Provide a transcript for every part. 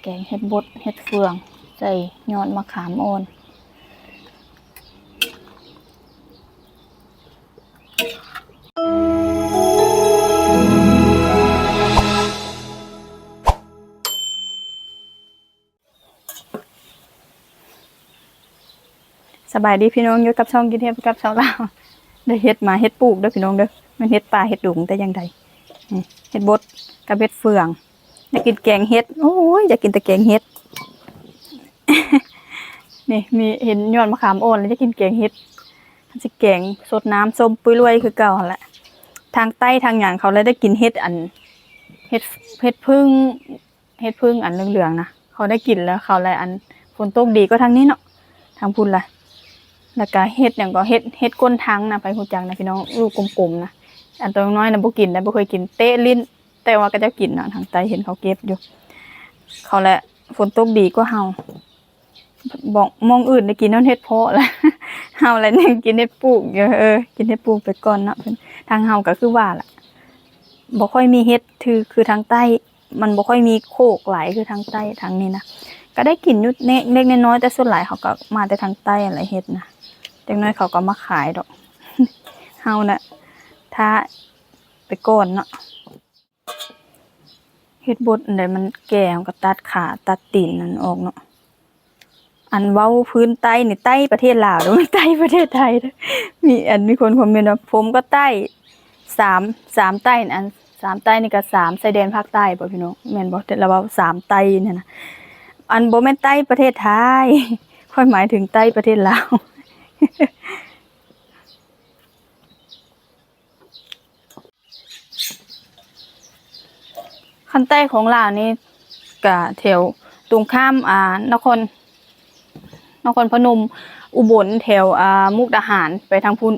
ແກງເຫັດບົດ ເຫັດເຟືອງ ໃສ່ຍອດມະຂາມອ່ອນ. ສະບາຍດີພີ່ນ້ອງ ຢູ່ກັບຊ່ອງກິນເຮັດກັບຊາວລາວ. ໄດ້ເຫັດມາ ເຫັດປູກເດີພີ່ນ້ອງເດີ ແມ່ນເຫັດປ່າເຫັດດົງແຕ່ຢ່າງໃດ. ນີ້ເຫັດບົດກັບເຫັດເຟືອງ. ຢາກກິນແກງເຫັດ ໂອ້ຍ ຢາກກິນແຕ່ແກງເຫັດ. ນີ້ມີ ເຫັນຍອດມະຂາມອ່ອນແລ້ວຢາກກິນແກງເຫັດ. ຊິແກງສົດນ້ຳສົ້ມປຸ້ຍລວຍຄືເກົ່າຫັ້ນແຫຼະ. ທາງໃຕ້ທາງຫຍັງເຂົາລະໄດ້ກິນເຫັດ ອັນ ເຫັດ ເຫັດເຜິ້ງ ເຫັດເຜິ້ງອັນເຫຼືອງໆນະ ເຂົາໄດ້ກິນແລ້ວ ເຂົາລະ ອັນ ຝົນຕົກດີກວ່າທາງນີ້ເນາະ ທາງພຸ້ນລະ. ແລ້ວກະເຫັດຫຍັງກໍ ເຫັດ ເຫັດກົ້ນຖັງນະ ໃຜຮູ້ຈັກນະພີ່ນ້ອງ ລູກກົມໆນະ. ອັນໂຕນ້ອຍນະບໍ່ກິນໄດ໋ ບໍ່ເຄີຍກິນ ເຕະຫຼິ້ນ ແຕ່ວ່າເຂົາເຈົ້າກິນເນາະ ທາງໃຕ້ເຫັນເຂົາເກັບຢູ່. ເຂົາລະຝົນຕົກດີກວ່າເຮົາ ບ່ອນ ໝ່ອງອື່ນໄດ້ກິນຮອດເຫັດເຜາະລະ ເຮົາລະຍັງກິນເຫັດປູກຢູ່. ເອີ ກິນເຫັດປູກໄປກ່ອນເນາະ. ທາງເຮົາກໍຄືວ່າລະ ບໍ່ຄ່ອຍມີເຫັດ ຄື ຄືທາງໃຕ້ ມັນບໍ່ຄ່ອຍມີໂຄກຫຼາຍຄືທາງໃຕ້. ທາງນີ້ນະ ກໍໄດ້ກິນຢູ່ເລັກໆນ້ອຍໆ ແຕ່ສ່ວນຫຼາຍເຂົາກໍມາແຕ່ທາງໃຕ້ຫັ້ນແຫຼະເຫັດນະ. ຈັກໜ້ອຍເຂົາກໍມາຂາຍດອກ. ເຮົານະ ຖ້າໄປກ່ອນເນາະ. ເຫັດບົດອັນໃດມັນແກ່ ເຮົາກໍຕັດຂາຕັດຕີນມັນອອກເນາະ. ອັນເວົ້າພື້ນໃຕ້ນີ້ ໃຕ້ປະເທດລາວເດີ ບໍ່ແມ່ນໃຕ້ປະເທດໄທເດີ. ມີ ອັນ ມີຄົນຄອມເມັນວ່າ ຜົມກໍໃຕ້ ສາມ ສາມໃຕ້ ອັນ ສາມໃຕ້ນີ້ກໍສາມຊາຍແດນພາກໃຕ້ບໍ່ພີ່ນ້ອງ ແມ່ນບໍ່? ລາວເວົ້າສາມໃຕ້ນັ້ນນະ. ອັນ ບໍ່ແມ່ນໃຕ້ປະເທດໄທ ຂ້ອຍໝາຍເຖິງໃຕ້ປະເທດລາວ. ຄັນໃຕ້ຂອງລາວນີ້ກະແຖວຕົງຂ້າມ ອ່າ ນະຄອນ ນະຄອນພະນົມ ອຸບົນ ແຖວ ອ່າ ມຸກດາຫານ ໄປທາງພຸ້ນ.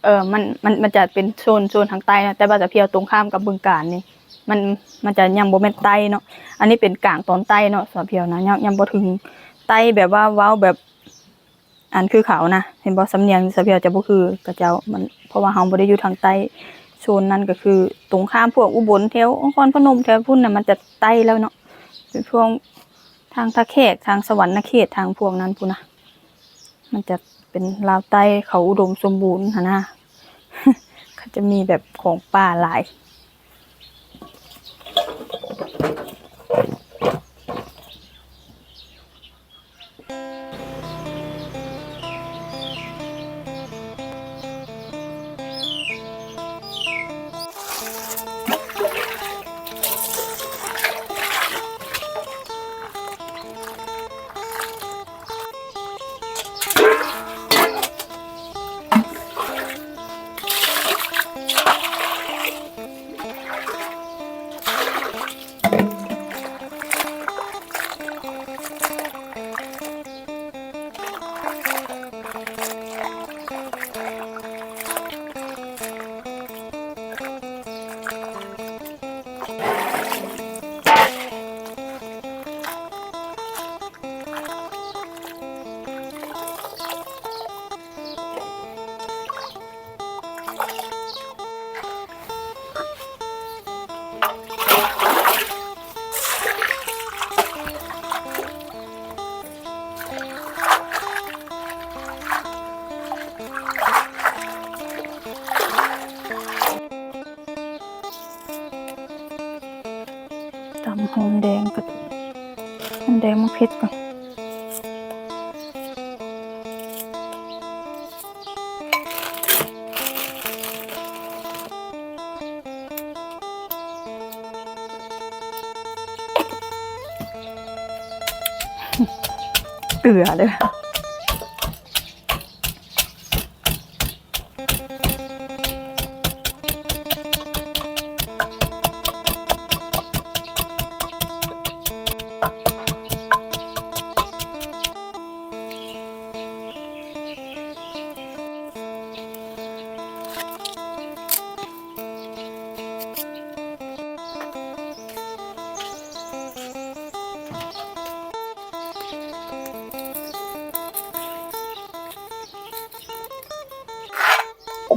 ເອີ ມັນ ມັນ ມັນຈະເປັນໂຊນ ໂຊນທາງໃຕ້ນະ ແຕ່ວ່າສະພຽວຕົງຂ້າມກັບບຶງການນີ້ ມັນ ມັນຈະຍັງບໍ່ແມ່ນໃຕ້ເນາະ. ອັນນີ້ເປັນກາງຕອນໃຕ້ເນາະ ສະພຽວນະ ຍັງ ຍັງບໍ່ເຖິງໃຕ້ ແບບວ່າເວົ້າແບບ ອັນຄືເຂົານະ ເຫັນບໍ່? ສຳນຽງສະພຽວຈະບໍ່ຄືເຂົາເຈົ້າ ມັນ ເພາະວ່າເຮົາບໍ່ໄດ້ຢູ່ທາງໃຕ້. ໂຊນນັ້ນກໍຄືຕົງຂ້າມພວກອຸບົນ ແຖວນະຄອນພະນົມ ແຖວພຸ້ນນະ ມັນຈະໃຕ້ແລ້ວເນາະ. ເປັນພວກທາງທ່າແຂກ ທາງສະຫວັນນະເຂດ ທາງພວກນັ້ນພຸ້ນນະ ມັນຈະເປັນລາວໃຕ້ ເຂົາອຸດົມສົມບູນຫັ້ນນະ. ເຂົາຈະມີແບບຂອງປ່າຫຼາຍ. ຕຳຫອມແດງກັບ ຫອມແດງ ໝາກເຜັດກ່ອນ. ເກືອເດີ້.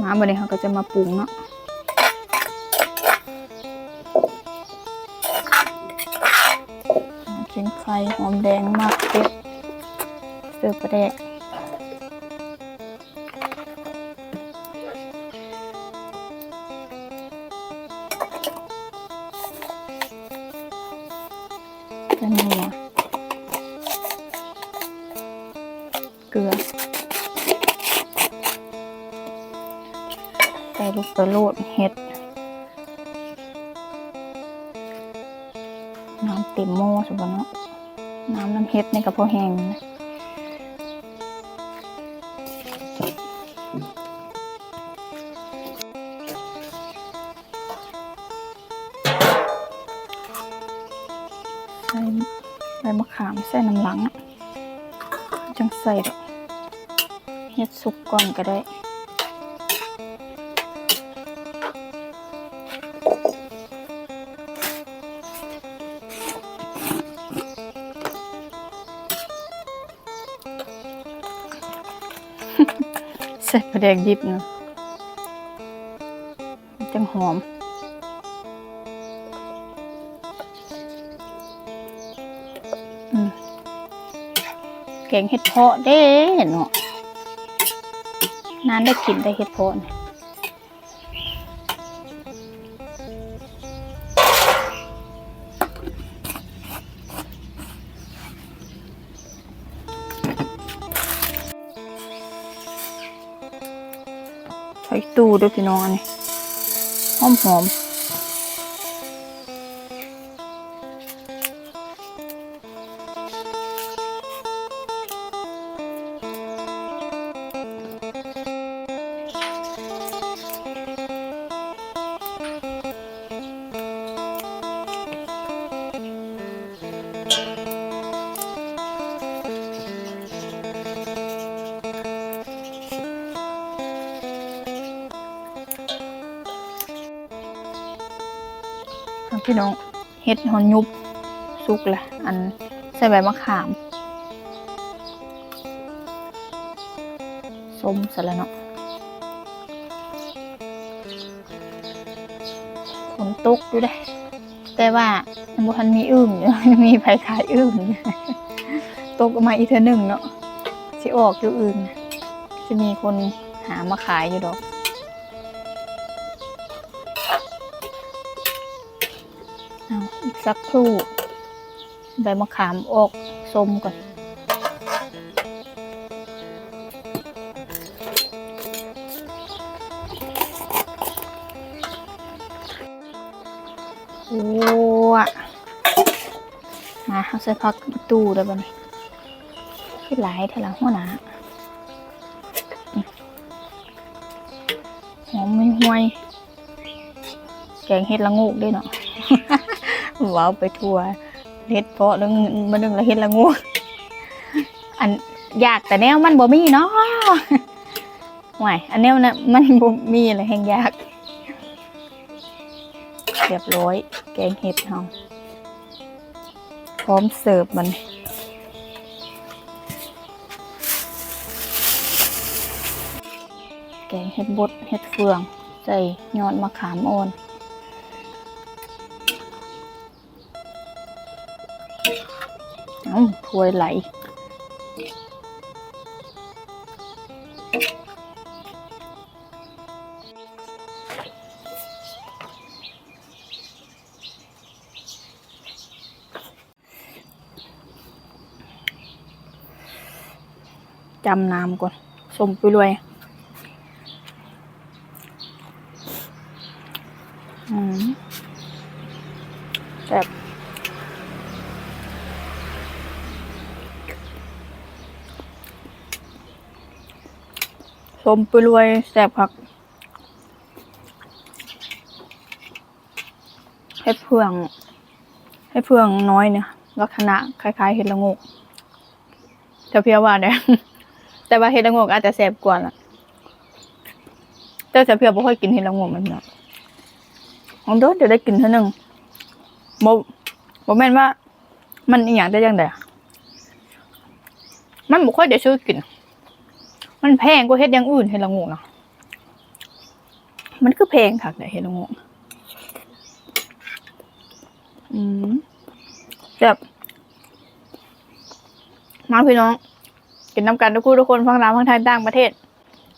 ມາ ບັດນີ້ເຮົາກໍຈະມາປຸງເນາະ. ເຄັ່ງໄຂ່ ຫອມແດງ ໝາກເຜັດ ເສີບປາແດກ ແປ້ງນົວ ເກືອ ໃສ່ລົງໄປໂລດ ເຫັດ ນ້ຳເຕັມໝໍ້ຊັ້ນເນາະ ນ້ຳນຳເຫັດນີ້ກໍພໍແຫ້ງນະ. ໃສ່ໃບມະຂາມໃສ່ນຳຫຼັງ ຈັ່ງໃສ່ດອກ ເຮັດສຸກກ່ອນກໍໄດ້. ໃສ່ປາແດກດິບນະ ມັນຈັ່ງຫອມ. ອືມ ແກງເຫັດເພາະເດ້ເນາະ ນານໄດ້ກິນແຕ່ເຫັດເພາະນີ້. ໃສ່ຕູ້ເດີ້ພີ່ນ້ອງ ອັນນີ້ຫອມໆ. ພີ່ນ້ອງ ເຫັດເຮົາຍຸບສຸກລະ ອັນ ໃສ່ໃບມະຂາມ ສົ້ມຊະລະເນາະ. ຝົນຕົກຢູ່ເດ້ ແຕ່ວ່າຍັງບໍ່ທັນມີອຶ່ງຢູ່ ມີໃຜຂາຍອຶ່ງ ຕົກມາອີກເທື່ອໜຶ່ງເນາະ ຊິອອກຢູ່ອຶ່ງ ຊິມີຄົນຫາມາຂາຍຢູ່ດອກ. ເອົາ ອີກສັກຄູ່ ໃບມະຂາມອອກສົ້ມກ່ອນ. ໂອ້ ມາ ເຮົາໃສ່ຜັກອີ່ຕູ່ແລ້ວບັດນີ້ ຄືຫຼາຍແທ້ລະຫົວໜ້າ ຫອມຫ່ວຍໆ. ແກງເຫັດລະໂງກເດ້ເນາະ ເວົ້າໄປທົ່ວ ເຫັດເພາະໜຶ່ງ ມື້ໜຶ່ງລະເຫັດລະໂງກ ອັນ ຢາກແຕ່ແນວມັນບໍ່ມີເນາະ. ໂອ້ຍ ອັນແນວນັ້ນມັນບໍ່ມີລະແຮ່ງຢາກ. ຮຽບຮ້ອຍ ແກງເຫັດເຮົາ ພ້ອມເສີບບັດນີ້. ແກງເຫັດບົດ ເຫັດເຟືອງ ໃສ່ຍອດມະຂາມອ່ອນ. ເອົ້າ ຖ້ວຍໄຫຼ. ຈ້ຳນ້ຳກ່ອນ ສົ້ມໄປລວຍ. ອືມ ແຊບ ສົ້ມໄປລວຍ ແຊບຄັກ. ເຫັດເຟືອງ ເຫັດເຟືອງນ້ອຍນີ້ ລັກສະນະຄ້າຍໆເຫັດລະໂງກ ສາວພຽວ່າເດ້ ແຕ່ວ່າເຫັດລະໂງກອາດຈະແຊບກວ່າລະ ແຕ່ສາວພຽບໍ່ຄ່ອຍກິນເຫັດລະໂງກແມ່ນບໍ່? ໂດນໆຈະໄດ້ກິນເທື່ອໜຶ່ງ ບໍ່ ບໍ່ແມ່ນວ່າມັນອີ່ຫຍັງແຕ່ຈັ່ງໃດ ມັນບໍ່ຄ່ອຍໄດ້ຊື້ກິນ ມັນແພງກວ່າເຫັດຢ່າງອື່ນ ເຫັດລະໂງກນະ. ມັນຄືແພງຄັກແທ້ເຫັດລະໂງກ. ອືມ ແຊບ ມາພີ່ນ້ອງ ກິນນຳກັນທຸກຜູ້ທຸກຄົນ ທັງລາວ ທັງໄທ ຕ່າງປະເທດ.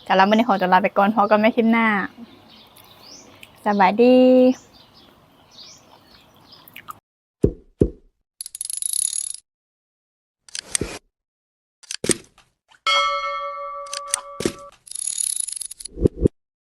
ສຳລັບມື້ນີ້ຂໍຕົວລາໄປກ່ອນ ພົບກັນໃໝ່ຄລິບໜ້າ. ສະບາຍດີ.